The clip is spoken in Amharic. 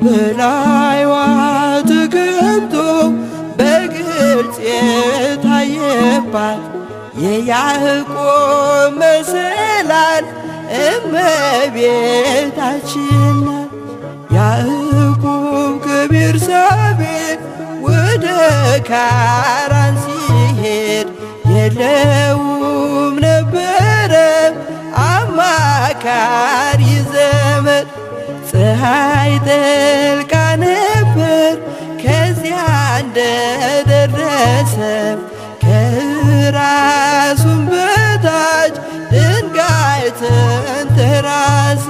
በላይዋ ተቀምጦ በግልጽ የታየባት የያዕቆብ መሰላል እመቤታችን ናት። ያዕቆብ ከቤርሳቤህ ወደ ካራን ሲሄድ የለውም ነበረ አማካሪ ዘመድ። ፀሐይ ጠልቃ ነበር ከዚያ እንደደረሰ፣ ከራሱም በታች ድንጋይ ተንተራሰ።